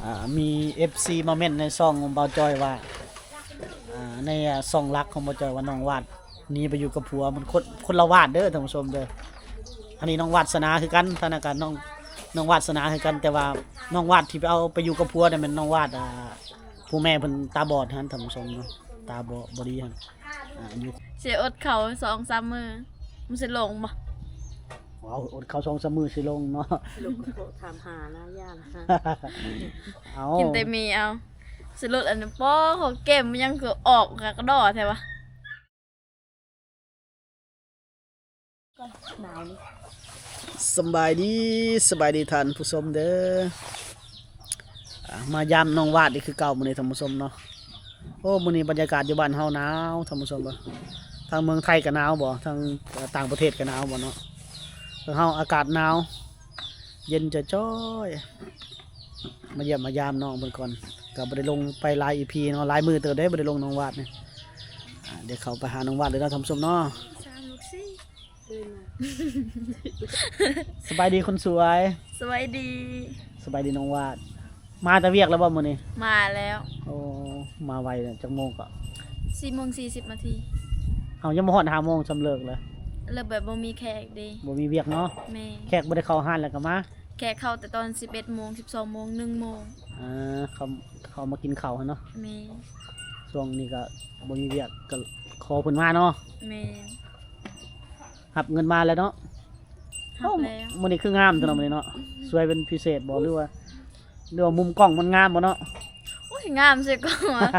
ອ່າ ມີເອັຟຊີມາເມັ້ນໃນຊ່ອງຂອງບ່າວຈ້ອຍວ່າ ອ່າ ໃນ ອ່າ ຊ່ອງຫຼັກຂອງບ່າວຈ້ອຍວ່າ ນ້ອງວາດໜີໄປຢູ່ກັບຜົວ. ມັນຄົນ ຄົນລະວາດເດີທ່ານຜູ້ຊົມເດີ. ອັນນີ້ນ້ອງວາດສະໜາຄືກັນ ທາງນັ້ນກະນ້ອງ ນ້ອງວາດສະໜາຄືກັນ ແຕ່ວ່ານ້ອງວາດທີ່ໄປເອົາໄປຢູ່ກັບຜົວນັ້ນແມ່ນນ້ອງວາດ ອ່າ ຜູ້ແມ່ເພິ່ນຕາບອດຫັ້ນທ່ານຜູ້ຊົມເນາະ ຕາບໍ່ ບໍ່ດີຫັ້ນ. ອ່າ ຢູ່ ຊິອົດເຂົ້າສອງສາມມື້ ມັນຊິລົງບໍ່? ເວົ້າ ອົດເຂົ້າສອງສາມມື້ຊິລົງເນາະ. ລູກກໍໂທຖາມຫານະ ຢ້ານ ເອົາ ກິນແຕ່ໝີ່ເອົາ. ຊິຫຼຸດອັນນັ້ນ ປໍ ຂອງແກ້ມມັນຍັງຄືອອກກະດໍແທ້ວະ. ສະບາຍດີ ສະບາຍດີທ່ານຜູ້ຊົມເດີ. ອ່າ ມາຢາມນ້ອງວາດອີກຄືເກົ່າມື້ນີ້ທ່ານຜູ້ຊົມເນາະ. ໂອ້ ມື້ນີ້ບັນຍາກາດຢູ່ບ້ານເຮົາໜາວທ່ານຜູ້ຊົມເອີຍ. ທາງເມືອງໄທກໍໜາວບໍ່? ທາງ ເອີ ຕ່າງປະເທດກໍໜາວບໍ່ເນາະ? ທາງເຮົາອາກາດໜາວ ເຢັນຈ່ອຍໆ. ມາຢ້ຽມມາຢາມນ້ອງເພິ່ນກ່ອນ ກໍບໍ່ໄດ້ລົງໄປຫຼາຍອີພີເນາະ ຫຼາຍມື້ເຕີບເດ້ບໍ່ໄດ້ລົງນ້ອງວາດນີ້. ອ່າ ດຽວເຂົ້າໄປຫານ້ອງວາດເລີຍເນາະທ່ານຜູ້ຊົມເນາະ. ສາມລູກສີ່ ສະບາຍດີຄົນສວຍ. ສະບາຍດີ ສະບາຍດີນ້ອງວາດ. ມາແຕ່ວຽກແລ້ວບໍ່ມື້ນີ້? ມາແລ້ວ. ໂອ້ ມາໄວເນາະ. ຈັກໂມງເກາະ? ສີ່ໂມງສີ່ສິບນາທີ. ເຮົາຍັງບໍ່ຮອດຫ້າໂມງຊ່ຳເລີກເລີຍ. ເລີກແບບບໍ່ມີແຂກເດ້. ບໍ່ມີວຽກເນາະ. ແມ່ນ. ແຂກບໍ່ໄດ້ເຂົ້າຮ້ານແລ້ວກໍມາ? ແຂກເຂົ້າແຕ່ຕອນສິບເອັດໂມງ ສິບສອງໂມງ ໜຶ່ງໂມງ. ອ່າ ເຂົາ ເຂົາມາກິນເຂົ້າຫັ້ນເນາະ. ແມ່ນ. ຊ່ວງນີ້ກໍບໍ່ມີວຽກ ກໍຂໍເພິ່ນມາເນາະ. ແມ່ນ. ຮັບເງິນມາແລ້ວເນາະ. ຮັບແລ້ວ. ໂອ້ ມື້ນີ້ຄືງາມແທ້ເນາະ ມື້ນີ້ເນາະ. ສວຍເປັນພິເສດບໍ່ ຫຼືວ່າ ຫຼືວ່າມຸມກ້ອງມັນງາມບໍ່ເນາະ? ໂອ້ຍ ງາມໃສ່ກ້ອງວ່າ ດຳ.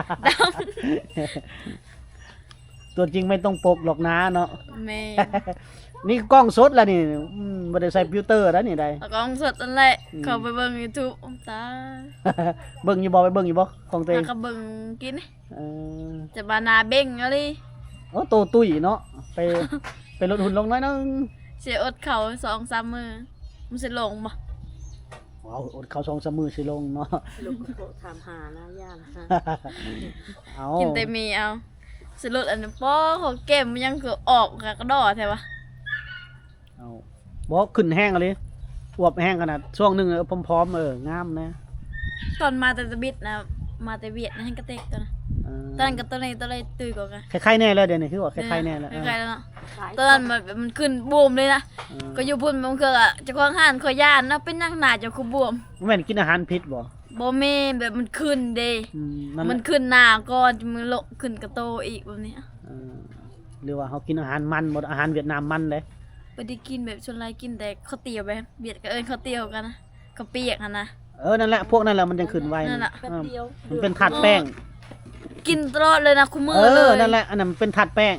ຕົວຈິງໄມ່ຕ້ອງປົກຫຼອກນາເນາະ. ແມ່ນ. ນີ້ກ້ອງສົດລະນີ້ ອືມ ບໍ່ໄດ້ໃສ່ຟິວເຕີລະນີ້ໃດ໋. ກ້ອງສົດນັ້ນແຫຼະ. ອືມ. ເຂົ້າໄປເບິ່ງຢູທູບ ໂອ້ ຕາຍ. ເບິ່ງຢູ່ບໍ່? ໄປເບິ່ງຢູ່ບໍ່ຂອງຕົວເອງ? ຫາກໍເບິ່ງກິນ. ເອີ ຈະບານາເບັງອີ່ຫຼີ. ໂອ້ ໂຕຕຸ້ຍເນາະ. ໄປ ໄປລົດຫຸ່ນລົງໜ້ອຍໜຶ່ງ. ຊິອົດເຂົ້າສອງສາມມື້ ມັນຊິລົງບໍ່? ເວົ້າ ອົດເຂົ້າສອງສາມມື້ຊິລົງເນາະ. ລູກກໍໂທຖາມຫານະ ຢ້ານ. ເອົາ ກິນແຕ່ໝີ່ເອົາ. ຊິຫຼຸດອັນນັ້ນ ປໍ ຂອງແກ້ມມັນຍັງຄືອອກກະດໍແທ້ວະ. ເອົາ ບໍ່ ຂຶ້ນແຮງອີ່ຫຼີ ອວບແຮງຂະໜາດ. ຊ່ວງໜຶ່ງ ເອີ ຜອມໆ ເອີ ງາມນະ. ຕອນມາແຕ່ຕະບິດນະ ມາແຕ່ຫວຽດນະ ແຮງກະເຕັກຕອນນັ້ນ. ເອີ ຕອນນັ້ນກໍຕົວໃຫຍ່ ຕົວໃຫຍ່ຕຸ້ຍກວ່າກັນ. ໄຄໆແນ່ແລ້ວ ດຽວນີ້ຄືວ່າໄຄໆແນ່ແລ້ວ. ເອີ ໄຄໆແລ້ວເນາະ. ຕອນນັ້ນມັນ ມັນຂຶ້ນບວມເລີຍນະ. ເອີ ກໍຢູ່ພຸ້ນບາງເທື່ອກໍເຈົ້າຂອງຮ້ານຂ້ອຍຢ້ານເນາະ ເປັນຫຍັງໜ້າເຈົ້າຄືບວມ? ບໍ່ແມ່ນກິນອາຫານຜິດບໍ່? ບໍ່ແມ່ນ ແບບມັນຂຶ້ນເດ້. ອືມ ມັນຂຶ້ນໜ້າກ່ອນ ມັນລົງຂຶ້ນກະໂຕອີກແບບນີ້. ເອີ ຫຼືວ່າເຮົາກິນອາຫານມັນບໍ່? ອາຫານຫວຽດນາມມັນເດ້. ບໍ່ໄດ້ກິນ ແບບສ່ວນຫຼາຍກິນແຕ່ເຂົ້າຕຽວ ແບບຫວຽດກໍເອີ້ນເຂົ້າຕຽວກັນນະ ເຂົ້າປຽກຫັ້ນນະ. ເອີ ນັ້ນແຫຼະ ພວກນັ້ນແຫຼະມັນຈັ່ງຂຶ້ນໄວ. ນັ້ນລະ ເອີ ມັນເປັນທາດແປ້ງ. ກິນຕະຫຼອດເລີຍນະ ຄູ່ມື້ເລີຍ. ເອີ ນັ້ນແຫຼະ ອັນນັ້ນມັນເປັນທາດແປ້ງ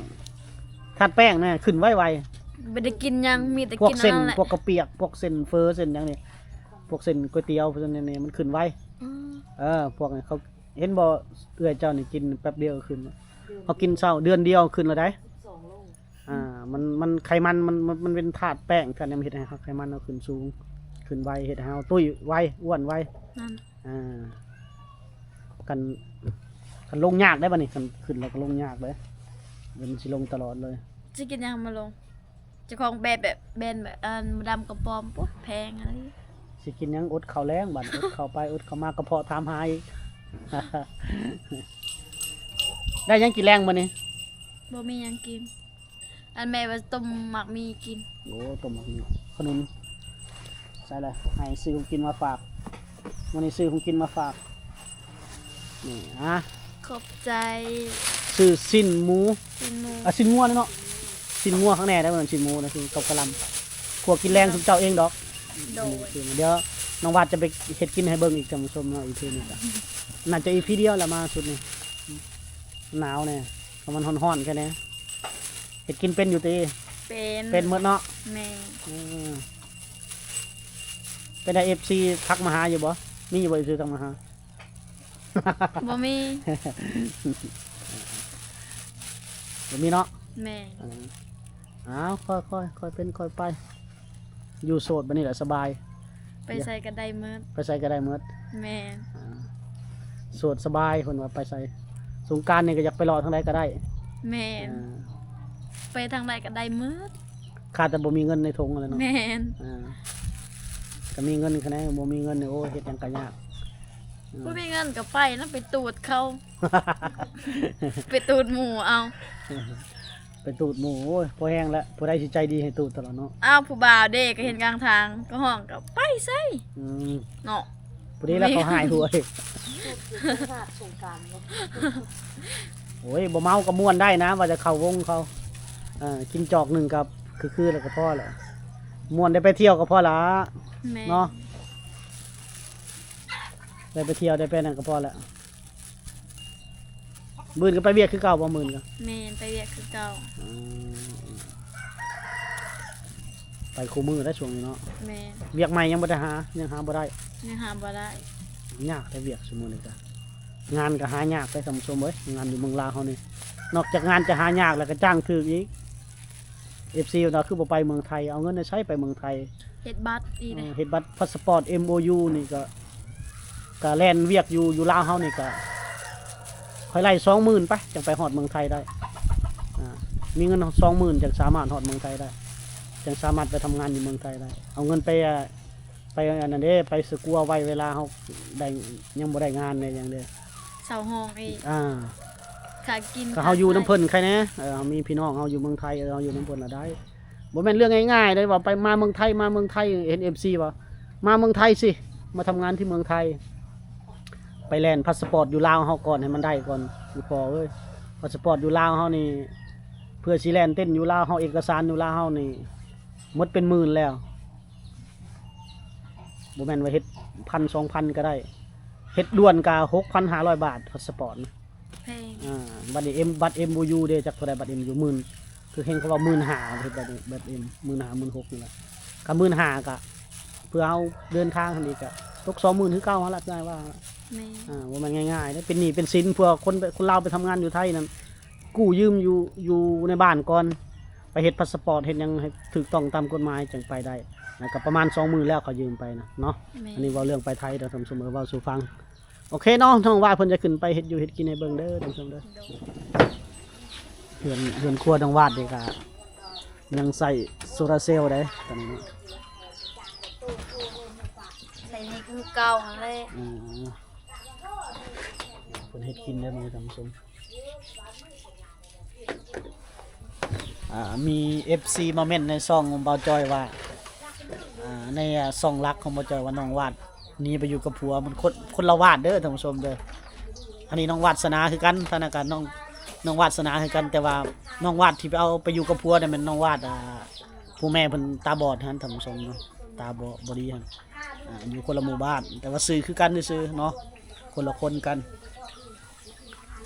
ທາດແປ້ງນະ ຂຶ້ນໄວໆ. ບໍ່ໄດ້ກິນຫຍັງ ມີແຕ່ກິນອັນນັ້ນແຫຼະ ພວກເສັ້ນ ພວກເຂົ້າປຽກ ພວກເສັ້ນເຟີ ເສັ້ນຫຍັງນີ້ ພວກເສັ້ນກ໋ວຍຕຽວພວກນີ້ ມັນຂຶ້ນໄວ. ອືມ ເອີ ພວກນີ້ເຂົາ ເຫັນບໍ່ ເອື້ອຍເຈົ້ານີ້ກິນແປັບດຽວຂຶ້ນ. ເຮົາກິນເຊົ້າເດືອນດຽວຂຶ້ນແລ້ວໃດ໋. ອ່າ ມັນ ມັນໄຂມັນ ມັນ ມັນ ມັນເປັນທາດແປ້ງ ທາດຫຍັງ ມັນເຮັດໃຫ້ເຮົາໄຂມັນເຮົາຂຶ້ນສູງ ຂຶ້ນໄວ ເຮັດໃຫ້ເຮົາຕຸ້ຍໄວ ອ້ວນໄວ. ນັ້ນ ອ່າ ຄັນ ຄັນລົງຍາກໄດ໋ບາດນີ້ ຄັນຂຶ້ນແລ້ວກໍລົງຍາກເດ້ ມັນຊິລົງຕະຫຼອດເລີຍ. ຊິກິນຫຍັງມາລົງ? ເຈົ້າຂອງແບຣນແບບ ແບຣນແບບ ອັນ ມາດາມກະປອມ ໂອ້ ແພງອີ່ຫຼີ. ຊິກິນຫຍັງ? ອົດເຂົ້າແລງບາດນີ້ ອົດເຂົ້າໄປອົດເຂົ້າມາ ກະເພາະຖາມຫາອີກ. ໄດ້ຫຍັງກິນແລງມື້ນີ້? ບໍ່ມີຫຍັງກິນ ອັນແມ່ວ່າຕົ້ມໝາກໝີ່ກິນ. ໂອ້ ຕົ້ມໝາກໝີ່ ຂະໜຸນ. ໃສ່ລະ ໃຫ້ຊື້ຂອງກິນມາຝາກ ມື້ນີ້ຊື້ຂອງກິນມາຝາກ. ນີ້ ອ່າ ຂອບໃຈ. ຊື້ຊີ້ນໝູ ຊີ້ນໝູ ອ່າ ຊີ້ນງົວເນາະ ຊີ້ນງົວຂ້າງແນ່ໄດ໋ ບໍ່ແມ່ນຊີ້ນໝູນະ ຊີ້ນກັບກະຫຼ່ຳ ຄົວກິນແລງຊຸມເຈົ້າເອງດອກ. ໂດຍ ດຽວນ້ອງວາດຈະໄປເຮັດກິນໃຫ້ເບິ່ງອີກທ່ານຜູ້ຊົມເນາະ. ອີພີນີ້ກະໜ້າຈະອີພີດຽວລະ ມາຊຸດນີ້ ໜາວແນ່ ເພາະມັນຮ້ອນໆ ແຄ່ແນ່. ເຮັດກິນເປັນຢູ່ຕິ? ເປັນ ເປັນໝົດເນາະ. ແມ່ນ. ເອີ ເປັນໃດ ເອັຟຊີທັກມາຫາຢູ່ບໍ່? ມີຢູ່ບໍ່ ເອັຟຊີທັກມາຫາ? ບໍ່ມີ ບໍ່ມີເນາະ. ແມ່ນ. ເອີ ອ້າວ ຄ່ອຍໆ ຄ່ອຍເປັນຄ່ອຍໄປ. ຢູ່ໂສດບາດນີ້ລະສະບາຍ ໄປໃສກໍໄດ້ໝົດ ໄປໃສກໍໄດ້ໝົດ. ແມ່ນ. ອ່າ ໂສດສະບາຍ ເພິ່ນວ່າໄປໃສ ສົງການນີ້ກໍຢາກໄປເລາະທາງໃດກໍໄດ້. ແມ່ນ. ອ່າ ໄປທາງໃດກໍໄດ້ໝົດ ຂາດແຕ່ບໍ່ມີເງິນໃນຖົງຫັ້ນແຫຼະເນາະ. ແມ່ນ. ອ່າ ກໍມີເງິນຂະແນງ ບໍ່ມີເງິນນີ້ ໂອ້ຍ ເຮັດຫຍັງກໍຍາກ. ບໍ່ມີເງິນກໍໄປນຳ ໄປຕູດເຂົາ ໄປຕູດໝູ່ເອົາ ໄປຕູດໝູ່. ໂອ້ຍ ພໍແຮງແລ້ວ ຜູ້ໃດຊິໃຈດີໃຫ້ຕູດຕະຫຼອດເນາະ. ອ້າວ ຜູ້ບ່າວເດ້ ກໍເຫັນກາງທາງ ກໍຮ້ອງ ກໍໄປໃສ ອືມ ເນາະ. ພໍດີແລ້ວເຂົາຫາຍຫວຍ. ໂອ້ຍ ບໍ່ເມົາກໍມ່ວນໄດ້ນະ ວ່າຈະເຂົ້າວົງເຂົາ. ເອີ ກິນຈອກໜຶ່ງກໍຄືໆ ແລ້ວກໍພໍແລ້ວ. ມ່ວນໄດ້ໄປທ່ຽວກໍພໍລະ ແມ່ນ ເນາະ. ໄດ້ໄປທ່ຽວ ໄດ້ໄປນັ້ນກໍພໍແລ້ວ. ມື້ອື່ນກໍໄປວຽກຄືເກົ່າບໍ່? ມື້ອື່ນກໍ ແມ່ນ ໄປວຽກຄືເກົ່າ. ອືມ ໄປຄູ່ມື້ໄດ໋ຊ່ວງນີ້ເນາະ. ແມ່ນ ວຽກໃໝ່ຍັງບໍ່ໄດ້ຫາ ຍັງຫາບໍ່ໄດ້ ຍັງຫາບໍ່ໄດ້. ຍາກແທ້ວຽກຊຸມື້ນີ້ກະ ງານກໍຫາຍາກເດ້ທ່ານຜູ້ຊົມເອີຍ. ງານຢູ່ເມືອງລາວເຮົານີ້ ນອກຈາກງານຈະຫາຍາກແລ້ວກໍຈ້າງຖືກອີກ. ເອັຟຊີວ່າຄືບໍ່ໄປເມືອງໄທ ເອົາເງິນໃນໃສໄປເມືອງໄທ? ເຮັດບັດອີກ ເອີ ເຮັດບັດພາສປອດ ເອັມໂອຢູ ນີ້ກໍ ກະແລ່ນວຽກຢູ່ ຢູ່ລາວເຮົານີ້ກະ ຂ້ອຍໄລ່ສອງໝື່ນໄປ ຈັ່ງໄປຮອດເມືອງໄທໄດ້. ອ່າ ມີເງິນສອງໝື່ນຈັ່ງສາມາດຮອດເມືອງໄທໄດ້ ຈັ່ງສາມາດໄປທຳງານຢູ່ເມືອງໄທໄດ້. ເອົາເງິນໄປ ອ່າ ໄປອັນນັ້ນເດ້ ໄປສະກົວໄວ້ເວລາເຮົາໄດ້ ຍັງບໍ່ໄດ້ງານໄດ້ຫຍັງເດ້ ເຊົ່າຫ້ອງອີກ. ອ່າ ຄ່າກິນ ກໍເຮົາຢູ່ນຳເພິ່ນໄຄແດ່ ເອີ ເຮົາມີພີ່ນ້ອງເຮົາຢູ່ເມືອງໄທ ເອີ ເຮົາຢູ່ນຳເພິ່ນລະໄດ້. ບໍ່ແມ່ນເລື່ອງງ່າຍໆເດ້ ວ່າໄປມາເມືອງໄທ ມາເມືອງໄທ ເຫັນເອັຟຊີວ່າມາເມືອງໄທຊິ ມາທຳງານທີ່ເມືອງໄທ ໄປແລ່ນພາສປອດຢູ່ລາວເຮົາກ່ອນ ໃຫ້ມັນໄດ້ກ່ອນ. ອີພໍ່ເອີຍ ພາສປອດຢູ່ລາວເຮົານີ້ ເພື່ອຊິແລ່ນເຕັ້ນຢູ່ລາວເຮົາ ເອກະສານຢູ່ລາວເຮົານີ້ ໝົດເປັນໝື່ນແລ້ວ. ບໍ່ແມ່ນວ່າເຮັດພັນສອງພັນກໍໄດ້ ເຮັດດ່ວນກໍຫົກພັນຫ້າຮ້ອຍບາດ ພາສປອດນະ ແພງ. ອ່າ ບັດນີ້ເອັມ ບັດເອັມໂອຢູເດ້ ຈັກເທົ່າໃດບັດເອັມໂອຢູ ໝື່ນ ຄືເຫັນເຂົາວ່າໝື່ນຫ້າ ເຮັດບັດນີ້ ບັດເອັມ ໝື່ນຫ້າ ໝື່ນຫົກນີ້ແຫຼະ. ຄັນໝື່ນຫ້າກໍເພື່ອເຮົາເດີນທາງຫັ້ນອີກ ກໍຕົກສອງໝື່ນຄືເກົ່າຫັ້ນລະ ງ່າຍວ່າ. ແມ່ນ ອ່າ ບໍ່ແມ່ນງ່າຍໆເດ້ ເປັນໜີ້ເປັນສິນ. ພວກຄົນ ຄົນລາວໄປທຳງານຢູ່ໄທນັ້ນ ກູ້ຢືມຢູ່ ຢູ່ໃນບ້ານກ່ອນ ໄປເຮັດພາສປອດ ເຮັດຫຍັງໃຫ້ຖືກຕ້ອງຕາມກົດໝາຍ ຈັ່ງໄປໄດ້. ແລ້ວກໍປະມານສອງໝື່ນແລ້ວ ເຂົາຢືມໄປນະເນາະ. ແມ່ນ ອັນນີ້ເວົ້າເລື່ອງໄປໄທເດີທ່ານຜູ້ຊົມເອີຍ ເວົ້າສູ່ຟັງ. ໂອເຄເນາະ ນ້ອງວາດເພິ່ນຈະຂຶ້ນໄປເຮັດຢູ່ເຮັດກິນໃຫ້ເບິ່ງເດີທ່ານຜູ້ຊົມເດີ. ໂດຍ ເຮືອນ ເຮືອນຄົວນ້ອງວາດນີ້ກໍຍັງໃຊ້ໂຊລາເຊວໄດ໋ຕອນນີ້ເນາະ. ໃຊ້ນີ້ຄືເກົ່າຫັ້ນແຫຼະ. ອືມ ເພິ່ນເຮັດກິນເດີມື້ນີ້ທ່ານຜູ້ຊົມ. ອ່າ ມີເອັຟຊີມາເມັ້ນໃນຊ່ອງຂອງບ່າວຈ້ອຍວ່າ ອ່າ ໃນ ອ່າ ຊ່ອງຫຼັກຂອງບ່າວຈ້ອຍວ່າ ນ້ອງວາດໜີໄປຢູ່ກັບຜົວ. ມັນຄົນ ຄົນລະວາດເດີທ່ານຜູ້ຊົມເດີ. ອັນນີ້ນ້ອງວາດສະໜາຄືກັນ ທາງນັ້ນກໍນ້ອງ ນ້ອງວາດສະໜາຄືກັນ ແຕ່ວ່ານ້ອງວາດທີ່ໄປເອົາ ໄປຢູ່ກັບຜົວນັ້ນແມ່ນນ້ອງວາດ ອ່າ ຜູ້ແມ່ເພິ່ນຕາບອດຫັ້ນທ່ານຜູ້ຊົມເນາະ ຕາບໍ່ ບໍ່ດີຫັ້ນ. ອ່າ ຢູ່ຄົນລະໝູ່ບ້ານ ແຕ່ວ່າຊື່ຄືກັນຊື່ໆເນາະ ຄົນລະຄົນກັນ.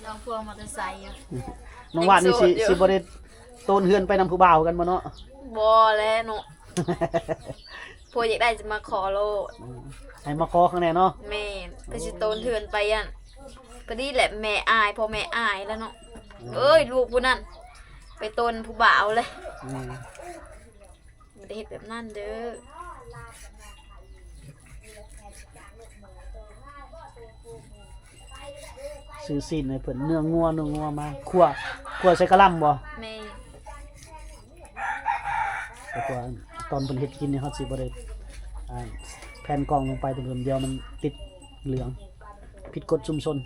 ນ້ອງພວງມໍເຕີໄຊຢູ່. ນ້ອງວາດນີ້ຊິ ຍັງໂສດຢູ່ ຊິບໍ່ໄດ້ໂຕນເຮືອນໄປນຳຜູ້ບ່າວຄືກັນບໍ່ເນາະ? ບໍ່ແຫຼະເນາະ ຜົວຢາກໄດ້ຈະມາຂໍໂລດ. ອືມ ໃຫ້ມາຂໍຂ້າງໃນເນາະ. ແມ່ນ ເພິ່ນຊິໂຕນເຮືອນໄປ ອັນ ພໍດີແຫຼະ ແມ່ອາຍ ພໍ່ແມ່ອາຍແລ້ວເນາະ. ອືມ ເອີຍ ລູກຜູ້ນັ້ນໄປໂຕນຜູ້ບ່າວເລີຍ. ອືມ ບໍ່ໄດ້ເຮັດແບບນັ້ນເດີ. ຊື້ຊີ້ນໃຫ້ເພິ່ນ ເນື້ອງົວ ເນື້ອງົວມາ ຂົ້ວ ຂົ້ວໃສ່ກະລ່ຳບໍ່? ແມ່ນ ແຕ່ວ່າຕອນເພິ່ນເຮັດກິນນີ້ ເຮົາຊິບໍ່ໄດ້ ອ່າ ແພນກ້ອງລົງໄປ ເພິ່ນ ດຽວມັນຕິດເຫຼືອງ ຜິດກົດຊຸມຊົນ.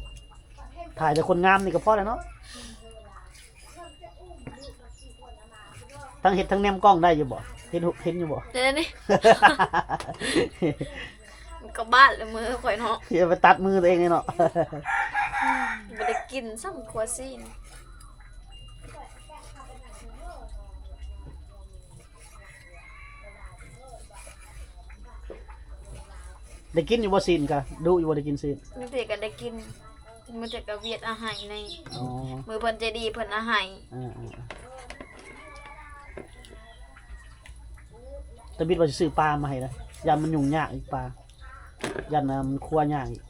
ຖ່າຍແຕ່ຄົນງາມນີ້ກໍພໍແລ້ວເນາະ. ທັງເຮັດທັງແນມກ້ອງໄດ້ຢູ່ບໍ່? ເຫັນ ເຫັນຢູ່ບໍ່? ເດ້ນີ້ ມັນກໍບາດແລ້ວມືຂ້ອຍເນາະ. ຢ່າໄປຕັດມືຕົວເອງເນາະ. ບໍ່ໄດ້ກິນຊ້ຳ ຂົ້ວຊີ້ນ. ໄດ້ກິນຢູ່ບໍ່ຊີ້ນກະ? ດຸຢູ່ບໍ່ໄດ້ກິນຊີ້ນ? ບາງເທື່ອກໍໄດ້ກິນ ບາງເທື່ອກໍຫວຽດເອົາໃຫ້ແດ່. ອໍ ມື້ເພິ່ນໃຈດີເພິ່ນເອົາໃຫ້. ເອີໆ ຕາບິດວ່າຊິຊື້ປາມາໃຫ້ນະ ຢ້ານມັນຫຍຸ້ງຍາກອີກປາ ຢ້ານມັນຄົວຍາກອີກ.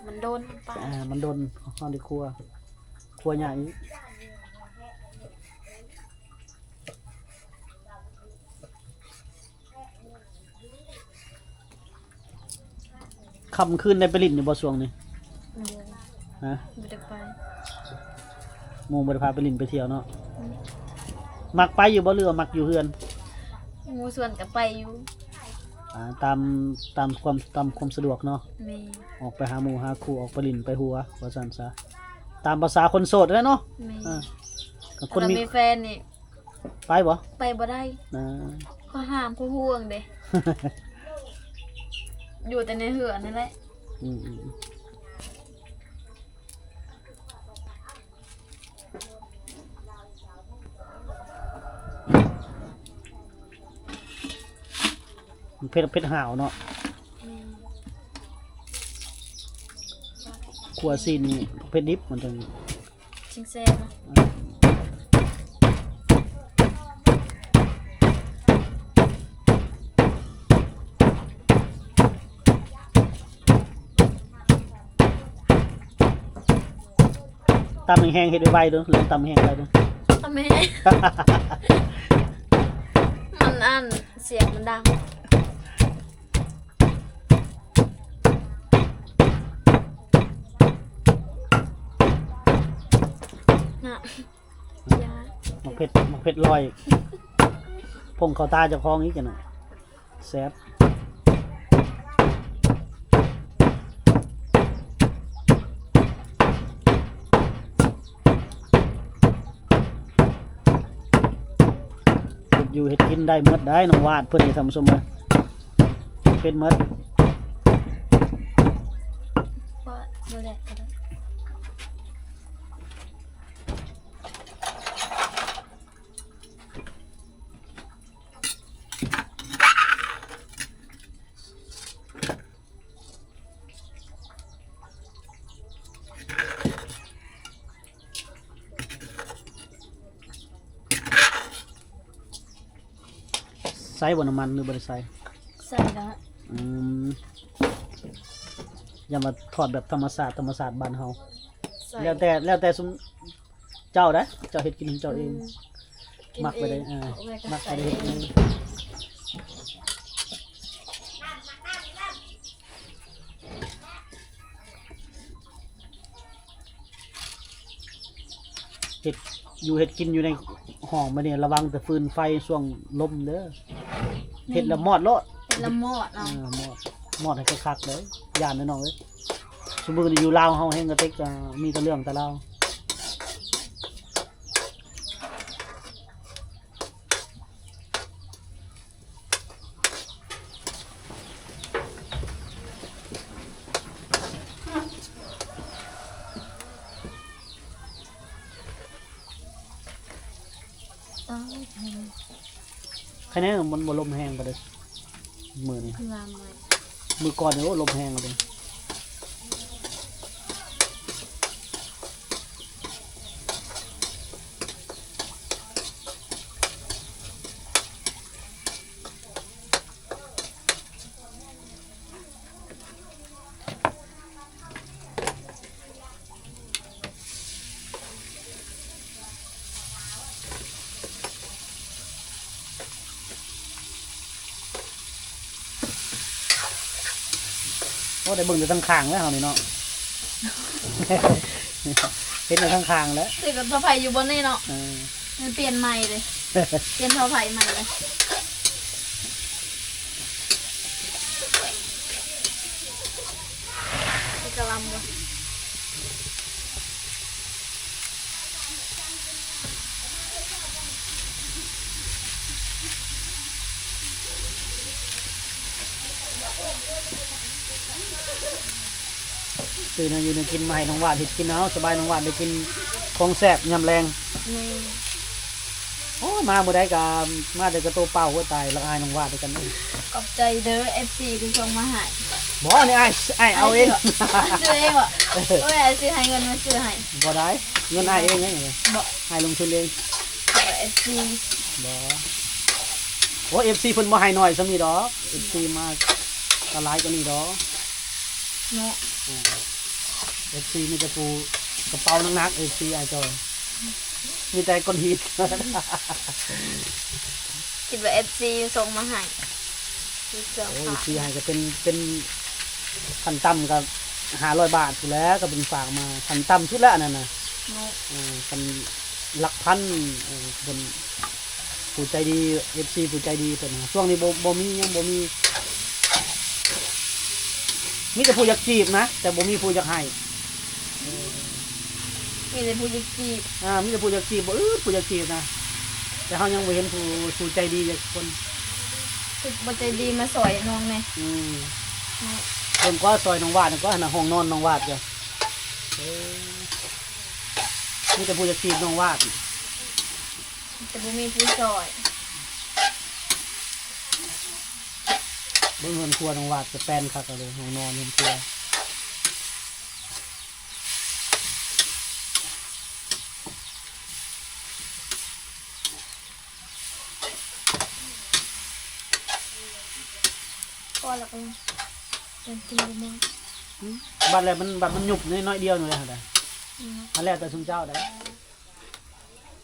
ມັນດົນປາ ອ່າ ມັນດົນ ເຮົາໄດ້ຄົວ ຄົວຍາກອີກ. ຄ່ຳຄືນໄດ້ໄປຫຼິ້ນຢູ່ບໍ່ຊ່ວງນີ້? ບໍ່ ຮະ? ບໍ່ໄດ້ໄປ. ໝູ່ບໍ່ໄດ້ພາໄປຫຼິ້ນໄປທ່ຽວເນາະ. ອືມ ມັກໄປຢູ່ບໍ່ ຫຼືວ່າມັກຢູ່ເຮືອນ? ໝູ່ຊວນກໍໄປຢູ່. ອ່າ ຕາມ ຕາມຄວາມ ຕາມຄວາມສະດວກເນາະ. ແມ່ນ. ອອກໄປຫາໝູ່ຫາຄູ່ ອອກໄປຫຼິ້ນໄປຫົວ ວ່າຊັ້ນຊະ ຕາມພາສາຄົນໂສດແຫຼະເນາະ. ແມ່ນ. ເອີ ຄັນຄົນມີ ຄັນມີແຟນນີ້ ໄປບໍ່? ໄປບໍ່ໄດ້. ເອີ ເຂົາຫ້າມເຂົາຫ່ວງເດ້ ຢູ່ແຕ່ໃນເຮືອນນັ້ນແຫຼະ. ອືມໆ. ມັນເຜັດ ເຜັດຫາວເນາະ. ແມ່ນ. ຂົ້ວຊີ້ນນີ້ເຜັດດິບມັນຈັ່ງ ຈັ່ງແຊບເນາະ. ຕຳແຮງໆ ເຮັດໄວໆ ເດີ ລອງຕຳແຮງໄວເດີ. ຕຳແຮງ ມັນອັນ ສຽງມັນດັງ. ນະ ໝາກເຜັດ ໝາກເຜັດລອຍ ພົ່ງເຂົ້າຕາເຈົ້າຂອງອີກຈັ່ງນັ້ນ. ແຊບ. ເຮັດຢູ່ເຮັດກິນໄດ້ໝົດໄດ໋ ນ້ອງວາດເພິ່ນນີ້ ທ່ານຜູ້ຊົມເອີຍ ເຮັດເປັນໝົດ. ບໍ່ ບໍ່ແລະກໍໄດ້. ໃສ່ບໍ່ນ້ຳມັນ ຫຼືບໍ່ໄດ້ໃສ່? ໃສ່ແລ້ວ. ອືມ ຢ່າມາທອດແບບທຳມະຊາດ ທຳມະຊາດບ້ານເຮົາ. ໃສ່ ແລ້ວແຕ່ ແລ້ວແຕ່ຊຸມ ເຈົ້າໄດ໋ ເຈົ້າເຮັດກິນຂອງເຈົ້າເອງ. ອືມ ກິນ ມັກໄປໄດ້ ເອງ ເອີ ມັກໄປໄດ້ເຮັດເອງ. ເຮັດຢູ່ເຮັດກິນຢູ່ໃນຫ້ອງບາດນີ້ ລະວັງແຕ່ຟືນໄຟຊ່ວງລົມເດີ. ແມ່ນ. ເຮັດແລ້ວມອດໂລດ ເຮັດແລ້ວມອດເນາະ. ເອີ ມອດ ມອດໃຫ້ຄັກໆເດີ ຢ້ານເດີນ້ອງເອີຍ. ຊຸມື້ນີ້ຢູ່ລາວເຮົາແຮງກະຕິກ ມີແຕ່ເລື່ອງແຕ່ລາວ. ຕາຍແທ້. ຄະແນນມັນບໍ່ລົມແຮງປານໃດມື້ນີ້. ຄືວ່າມື້ ມື້ກ່ອນນີ້ ໂອ້ ລົມແຮງເລີຍ. ໂອ້ ໄດ້ເບິ່ງແຕ່ທາງຂ້າງແລ້ວເຮົານີ້ເນາະ ເຫັນແຕ່ທາງຂ້າງແລ້ວ. ຖືກັບເສົາໄຟຢູ່ບ່ອນນີ້ເນາະ. ເອີ ມັນປ່ຽນໃໝ່ເລີຍ ປ່ຽນເສົາໄຟໃໝ່ເລີຍ. ກະລຳບໍ່? ຊື້ແນວຢູ່ແນວກິນມາໃຫ້ນ້ອງວາດເຮັດກິນເອົາ ສະບາຍ ນ້ອງວາດໄດ້ກິນຂອງແຊບຍາມແລງ. ແມ່ນ. ໂອ້ຍ ມາມື້ໃດກະມາແຕ່ກະໂຕເປົ່າ. ໂອ້ຍ ຕາຍ ລະອາຍນ້ອງວາດຄືກັນ. ຂອບໃຈເດີ ເອັຟຊີ ທີ່ສົ່ງມາໃຫ້. ບໍ່ ອັນນີ້ອ້າຍ ອ້າຍເອົາເອງ. ຊື້ເອງບໍ່? ໂອ້ຍ ອ້າຍຊິໃຫ້ເງິນມາຊື້ໃຫ້. ບໍ່ໄດ້ ເງິນອ້າຍເອງເດ້. ບໍ່ ອ້າຍລົງທຶນເອງ. ເອັຟຊີ ບໍ່. ໂອ້ຍ ເອັຟຊີ ເພິ່ນບໍ່ໃຫ້ໜ້ອຍສ່ຳນີ້ດອກ. ເອັຟຊີ ມາກະຫຼາຍກວ່ານີ້ດອກເນາະ. ເອັຟຊີ ມີແຕ່ຜູ້ກະເປົາໜັກໆ ເອັຟຊີ ອ້າຍຈ່ອຍ. ມີແຕ່ກ້ອນຫີນ. ຄິດວ່າເອັຟຊີສົ່ງມາໃຫ້. ໂອ້ຍ ເອັຟຊີ ໃຫ້ກະເປັນ ເປັນ ຂັ້ນຕ່ຳກະຫ້າຮ້ອຍບາດພຸ້ນແຫຼະ ກະເພິ່ນຝາກມາ ຂັ້ນຕ່ຳສຸດແລ້ວອັນນັ້ນນະ. ເອີ ຄັນຫຼັກພັນ ເອີ ເພິ່ນ ຜູ້ໃຈດີ ເອັຟຊີ ຜູ້ໃຈດີເພິ່ນນະ. ຊ່ວງນີ້ບໍ່ ບໍ່ມີ ຍັງບໍ່ມີ ມີແຕ່ຜູ້ຢາກຈີບນະ ແຕ່ບໍ່ມີຜູ້ຢາກໃຫ້. ມີແຕ່ຜູ້ຢາກຈີບ. ອ່າ ມີແຕ່ຜູ້ຢາກຈີບ ບໍ່ອຶດຜູ້ຢາກຈີບນະ ແຕ່ເຮົາຍັງບໍ່ເຫັນຜູ້ ຜູ້ໃຈດີຈັກຄົນ. ຄືບໍ່ໃຈດີມາຊ່ອຍນ້ອງແດ່. ອືມ ເນາະ ເບິ່ງກວ່າຊ່ອຍນ້ອງວາດນີ້ກວ່າ ຫັ້ນນະ ຫ້ອງນອນນ້ອງວາດກະ ເອີ ມີແຕ່ຜູ້ຢາກຈີບນ້ອງວາດ ແຕ່ບໍ່ມີຜູ້ຊ່ອຍ. ເບິ່ງເຮືອນຄົວນ້ອງວາດກະແປນຄັກເລີຍ ຫ້ອງນອນ ເຮືອນຄົວ. ພໍແລ້ວກໍຍັງ ຍັງກິນບໍ່ໝົດ. ອືມ ບັດແລ້ວມັນ ບັດມັນຍຸບນ້ອຍໆດຽວໜຶ່ງແລ້ວຫັ້ນແຫຼະ. ອືມ ອັນແລ້ວແຕ່ຊຸມເຈົ້າໄດ໋.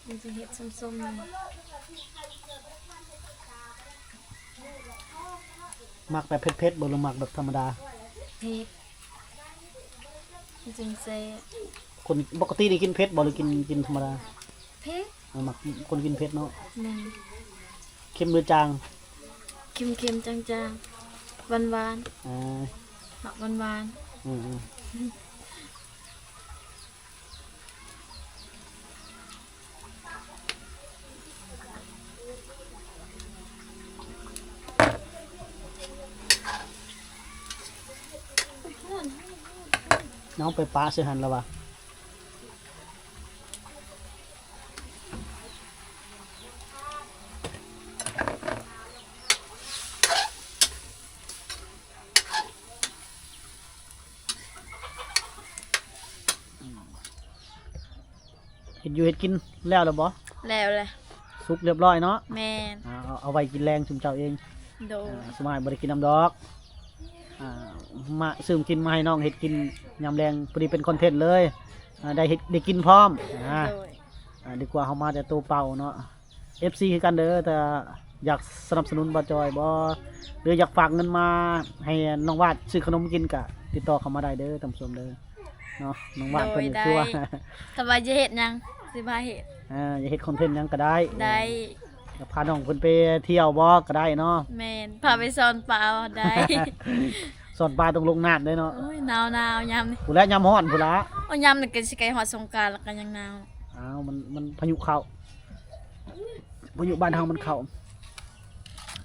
ມັນຊິເຮັດສົ້ມໆ ມັກແບບເຜັດໆບໍ່ ຫຼືມັກແບບທຳມະດາ? ເຜັດ ມັນຈຶ່ງແຊບ. ຄົນປົກກະຕິນີ້ກິນເຜັດບໍ່ ຫຼືກິນ ກິນທຳມະດາ? ເຜັດ. ເອີ ມັກຄົນກິນເຜັດເນາະ. ແມ່ນ. ເຄັມຫຼືຈາງ? ເຄັມໆ ຈາງໆ ຫວານໆ. ອ່າ ມັກຫວານໆ. ອືມໆ. ເອົາໄປປະໃສ່ຫັ້ນລະວະ. ເຮັດຢູ່ເຮັດກິນແລ້ວແລ້ວບໍ່? ແລ້ວແຫຼະ. ສຸກຮຽບຮ້ອຍເນາະ? ແມ່ນ. ອ່າ ເອົາ ເອົາໄວ້ກິນແລງຊຸມເຈົ້າເອງ. ໂດຍ. ອ່າ ຊຸມອ້າຍບໍ່ໄດ້ກິນນຳດອກ. ອ່າ ມາຊື້ກິນມາໃຫ້ນ້ອງເຮັດກິນຍາມແລງ ພໍດີເປັນຄອນເທັນເລີຍ. ອ່າ ໄດ້ເຮັດ ໄດ້ກິນພ້ອມ. ອ່າ ໂດຍ. ອ່າ ດີກວ່າເຮົາມາແຕ່ໂຕເປົ່າເນາະ. ເອັຟຊີຄືກັນເດີ ຖ້າຢາກສະໜັບສະໜູນບ່າວຈອຍບໍ່ ຫຼືຢາກຝາກເງິນມາໃຫ້ນ້ອງວາດຊື້ຂະໜົມກິນ ກະຕິດຕໍ່ເຂົ້າມາໄດ້ເດີທ່ານຜູ້ຊົມເດີເນາະ. ນ້ອງວາດເພິ່ນ ໂດຍ ຄືວ່າ ໄດ້ ຖ້າວ່າຈະເຮັດຫຍັງຊິພາເຮັດ. ອ່າ ຢາກເຮັດຄອນເທັນຫຍັງກະໄດ້. ໄດ້. ຢາກພານ້ອງເພິ່ນໄປທ່ຽວບໍ່ກະໄດ້ເນາະ. ແມ່ນ. ພາໄປສອນປາໄດ້. ສອນປາຕ້ອງລົງນ້ຳເດ້ເນາະ. ໂອ້ຍ ໜາວໆ ຍາມນີ້ ພຸ້ນແຫຼະ ຍາມຮ້ອນພຸ້ນລະ. ໂອ້ຍ ຍາມນີ້ກະຊິໃກ້ຮອດສົງການລະກະຍັງໜາວ. ອ້າວ ມັນ ມັນພາຍຸເຂົ້າ ພາຍຸບ້ານເຮົາມັນເຂົ້າ.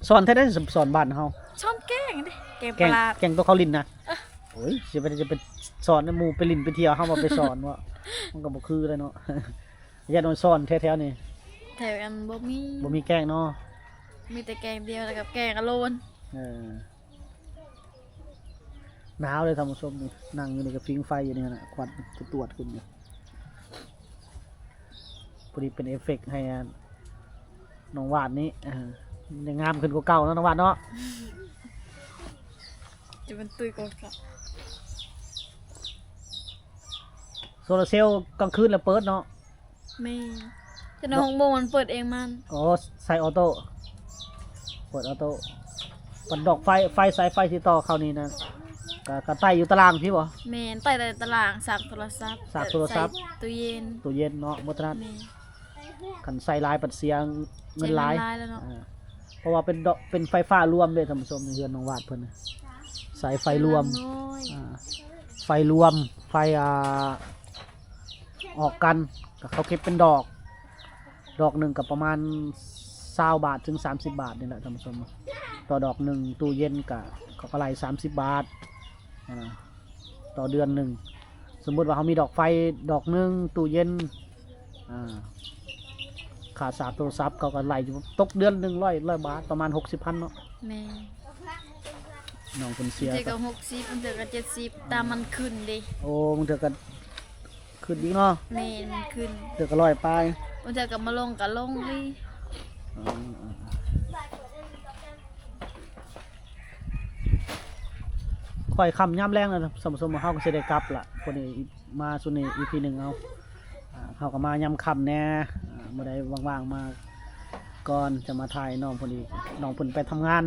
ສອນແທ້ໃດ ສອນບ້ານເຮົາ. ສອນແກ້ງເດ້ ແກ້ງ ແກ້ງປະຫຼາດ ແກ້ງໂຕເຂົາຫຼິ້ນນະ. ເອີ ໂອ້ຍ ຊິໄປ ຈະໄປສອນໃຫ້ໝູ່ໄປຫຼິ້ນໄປທ່ຽວ ເຮົາວ່າໄປສອນເນາະ ມັນກະບໍ່ຄືແລ້ວເນາະ. ຢ້ານໂດນສອນແຖວໆນີ້ ແຖວອັນບໍ່ມີ ບໍ່ມີແກ້ງເນາະ. ມີແຕ່ແກ້ງດຽວ ແລ້ວກະແກ້ງອາໂລນ. ເອີ. ໜາວເລີຍທ່ານຜູ້ຊົມນີ້ ນັ່ງຢູ່ນີ້ກະຟິງໄຟຢູ່ນີ້ນະ ຄວັນຈະຕວດຂຶ້ນຢູ່. ພໍດີເປັນເອຟເຟັກໃຫ້ນ້ອງວາດນີ້ ເອີ ຍັງງາມຂຶ້ນກວ່າເກົ່າເນາະ ນ້ອງວາດເນາະ. ຈະເປັນຕຸ້ຍກວ່າເກົ່າ. ໂຊລາເຊວກາງຄືນລະເປີດເນາະ. ແມ່ນ. ຈະໄດ້ ເນາະ ຫົກໂມງມັນເປີດເອງມັນ. ອໍ ໃສ່ອໍໂຕ້ ເປີດອໍໂຕ້. ບັດດອກໄຟ ໄຟ ສາຍໄຟທີ່ຕໍ່ເຂົ້ານີ້ນະ ກະ ກະໄຕ້ຢູ່ຕະລ່າງພີ້ບໍ່? ແມ່ນ ໄຕ້ແຕ່ຕະລ່າງ ສາກໂທລະສັບ ສາກໂທລະສັບ ໃສ່ຕູ້ເຢັນ ຕູ້ເຢັນເນາະ. ບໍ່ຖະໜັດ. ແມ່ນ. ຄັນໃສ່ຫຼາຍບັດເສຍເງິນຫຼາຍ. ເສຍເງິນຫຼາຍແລ້ວເນາະ. ອ່າ ເພາະວ່າເປັນດອກ ເປັນໄຟຟ້າລວມເດ້ທ່ານຜູ້ຊົມ ໃນເຮືອນນ້ອງວາດເພິ່ນນະ ສາຍໄຟລວມ. ເສຍເງິນນ້ອຍ. ອ່າ ໄຟລວມ ໄຟ ອ່າ ອອກກັນ ກະເຂົາເກັບເປັນດອກ ດອກໜຶ່ງກະປະມານຊາວບາດເຖິງສາມສິບບາດນີ້ແຫຼະທ່ານຜູ້ຊົມ ຕໍ່ດອກໜຶ່ງ. ຕູ້ເຢັນກະ ເຂົາກະໄລ່ສາມສິບບາດຫັ້ນນະ ຕໍ່ເດືອນໜຶ່ງ. ສົມມຸດວ່າເຮົາມີດອກໄຟດອກໜຶ່ງ ຕູ້ເຢັນ ອ່າ ຄ່າສາກໂທລະສັບ ເຂົາກະໄລ່ຢູ່ ຕົກເດືອນໜຶ່ງຮ້ອຍ ຮ້ອຍບາດ ປະມານຫົກສິບພັນເນາະ. ແມ່ນ. ນ້ອງເພິ່ນເສຍ ບາງເທື່ອກະຫົກສິບ ບາງເທື່ອກະເຈັດສິບ ຕາມມັນຂຶ້ນເດ້. ໂອ້ ບາງເທື່ອກະ ຂຶ້ນອີກເນາະ. ແມ່ນ ມັນຂຶ້ນ ເທື່ອກະຮ້ອຍປາຍ ບາງເທື່ອກະມາລົງກະລົງອີກ. ອືມ ຄ່ອຍຄ່ຳຍາມແລງແລ້ວ ສົມມຸດວ່າເຮົາກະຊິໄດ້ກັບລະ ພວກນີ້ ມາຊຸດນີ້ ອີພີໜຶ່ງເຮົາ ອ່າ ເຮົາກະມາຍາມຄ່ຳແດ່ ອ່າ ມື້ໃດວ່າງໆມາກ່ອນ ຈະມາຖ່າຍນ້ອງເພິ່ນອີກ. ນ້ອງເພິ່ນໄປທຳງານ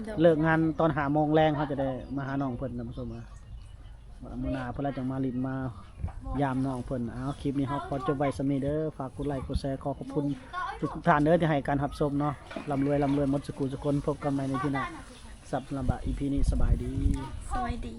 ໂດຍ ເລີກງານຕອນຫ້າໂມງແລງ ເຮົາຈະໄດ້ມາຫານ້ອງເພິ່ນ ທ່ານຜູ້ຊົມ. ມື້ໜ້າເພິ່ນລະຈັ່ງມາຫຼິ້ນມາຢາມນ້ອງເພິ່ນ. ເອົາ ຄລິບນີ້ເຮົາຂໍຈົບໄວ້ສ່ຳນີ້ເດີ ຝາກກົດໄລ້ກົດແຊ. ຂໍຂອບຄຸນທຸກໆທ່ານເດີທີ່ໃຫ້ການຮັບຊົມເນາະ. ລ່ຳລວຍ ລ່ຳລວຍໝົດສຸຂູສຸຄົນ. ພົບກັນໃໝ່ໃນອີພີໜ້າ. ສຳລັບອີພີນີ້ ສະບາຍດີ. ສະບາຍດີ.